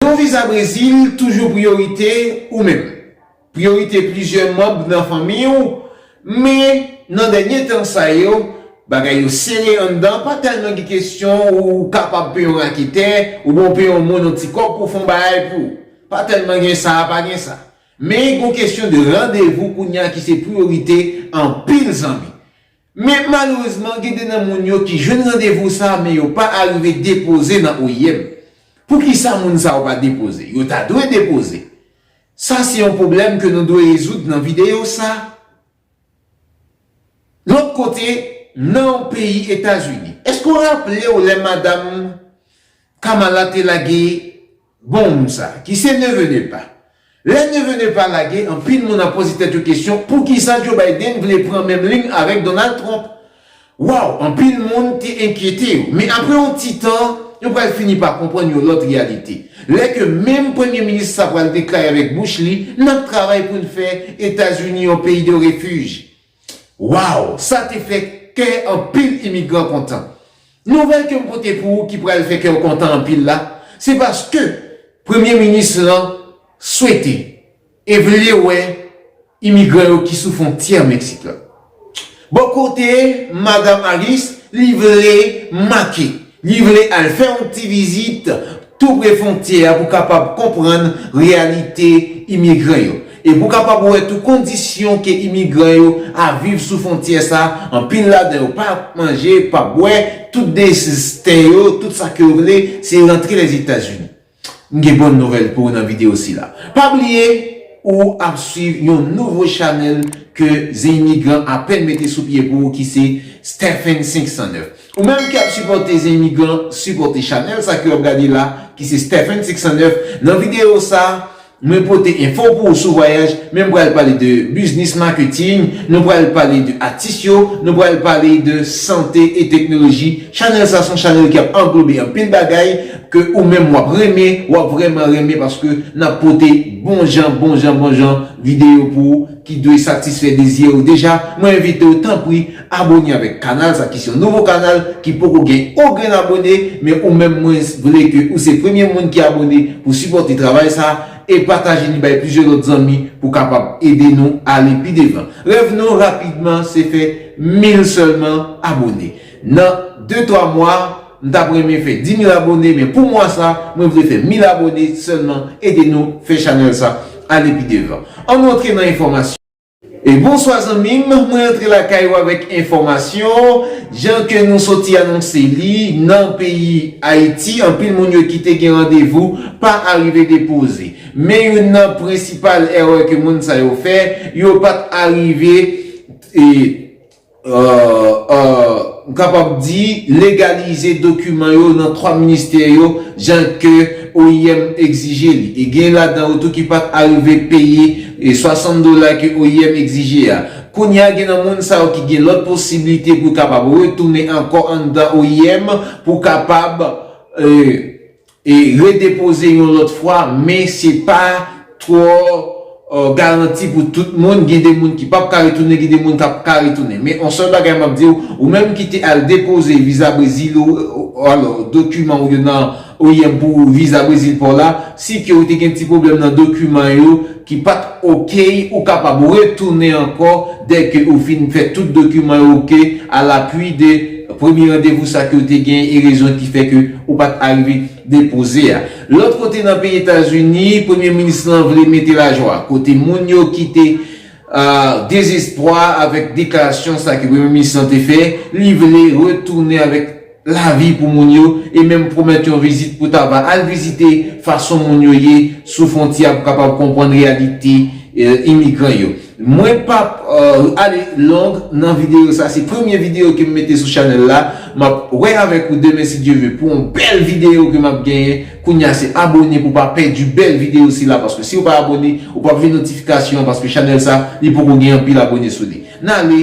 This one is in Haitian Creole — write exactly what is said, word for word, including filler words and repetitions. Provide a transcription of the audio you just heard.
Yon viza Brezil toujou priyorite ou menm. Priyorite plizyè manm nan fanmi w, men nan dènye tan sa yo, bagay yo sere anndan, pa tèlman gen kesyon ou kapab peye yon raketè, oubyen w peye yon moun yon ti kòb pou fè yon bagay pou ou. Pa tèlman gen sa, pa gen sa. Men gon kesyon de randevou kounye a ki se priyorite anpil zanmi. Men malerezman, gen de nan moun yo ki jwenn randevou sa, men yo pa arive depoze nan O I M. Poukisa moun sa yo pa depoze? Yo ta dwe depoze. Sa se yon pwoblèm ke nou dwe rezoud nan videyo sa. Lòt kote, nan peyi Etazini, èske w raple w lè madanm Kamala te lage bonm sa, ki se neveu ne pa? Lè neveu ne pa lage, anpil moun ap poze tèt yo kesyon, poukisa Joe Biden vle pran menm liy avèk Donald Trump? Waw, anpil moun te enkyete yo. Men apre yon ti tan, yo pral fini pa konprann yon lòt reyalite. Lè ke menm premye minis sa pral deklare avèk bouch li, n ap travay pou n fè Etazini yon peyi de refij. Waw, sa te fè kè anpil imigran kontan. Nouvèl ke m pote pou ou ki pral fè kè w kontan anpil la, se paske premye minis lan swete e vle wè imigran yo ki sou fwontyè Meksik la. Bò kote madanm Harris, li vle make, li vle al fè yon ti vizit tou pre fwontyè a pou kapab konprann reyalite imigran yo. E pou kapab wè tou kondisyon ke imigran yo ap viv sou fwontyè sa, anpil ladan yo p ap manje, p ap bwè, tout desten yo, tout sa ke yo vle, se rantre Lèzetazini. M gen bòn nouvèl pou ou nan videyo sila. Pa bliye, ou ap swiv yon nouvo chanèl ke Zen Imigran apèn mete sou pye pou ou ki se Stephen senk san nèf. Ou menm ki ap sipòte Zen Imigran, sipòte chanèl sa ke w ap gade la, ki se Stephen senk san nèf. Nan videyo sa, mwen pote enfo pou ou sou vwayaj, men m pral pale de business marketing, nou pral pale de atis yo, nou pral pale de sante e teknoloji. Chanèl sa se yon chanèl ki ap anglobe anpil bagay ke ou menm w ap renmen, w ap vrèman renmen paske n ap pote bon jan, bon jan, bon jan videyo pou ou ki dwe satisfè dezi ou deja. Mwen envite w, tanpri, abone avèk kanal sa ki se yon nouvo kanal ki poko gen ogrenn abone, men ou menm mwen vle ke ou se premye moun ki abone pou sipòte travay sa e pataje li bay plizyè lòt zanmi pou kapab ede nou ale pi devan. Rèv nou rapidman se fè mil sèlman abone. Nan de twa mwa, m t ap renmen fè di mil abone, men pou mwa sa, mwen vle fè mil abone sèlman, ede nou fè chanèl sa ale pi devan. Ann antre nan enfòmasyon. E bonswa zanmi m, mwen antre lakay ou avèk enfòmasyon. Jan ke nou soti anonse li, nan peyi Ayiti, anpil moun yo ki te gen randevou pa arive depoze. Men youn nan prensipal erè ke moun sa yo fè, yo pa t arive, e, e, e, m kapab di, legalize dokiman yo nan twa ministè yo, jan ke O I M egzije li. E gen ladan yo tou ki pa t arive peye, e, swasant dola ke O I M egzije a. Kounye a, gen nan moun sa yo ki gen lòt posiblite pou kapab retounen ankò anndan O I M, pou kapab, e, e redepoze yon lòt fwa, men se pa twò, e, garanti pou tout moun. Gen de moun ki p ap ka retounen, gen de moun k ap ka retounen. Men yon sèl bagay m ap di w, ou menm ki te al depoze viza Brezil ou, ou, alò, dokiman ou yo nan O I M pou viza Brezil pa w la, si ke ou te gen ti pwoblèm nan dokiman yo ki pa t oke, ou kapab retounen ankò dèke ou fin fè tout dokiman yo oke, alapui de premye randevou sa ke w te gen e rezon ki fè ke ou pa t arive depoze a. Lòt kote nan peyi Etazini, premye minis lan vle mete lajwa kote moun yo ki te, a, dezespwa avèk deklarasyon sa ke premye minis lan te fè, li vle retounen avèk lavi pou moun yo e menm pwomèt yon vizit pou ta va al vizite fason moun yo ye sou fwontyè a pou kapab konprann reyalite, e, imigran yo. Mwen p ap, e, ale long nan videyo sa. Se premye videyo ke m mete sou chanèl la. M ap wè avèk ou demen si Dye ve pou yon bèl videyo ke m ap genyen. Kounye a se abone pou pa pèdi bèl videyo sila, paske si w pa abone, ou p ap jwenn notifikasyon paske chanèl sa, li poko gen anpil abone sou li. N ale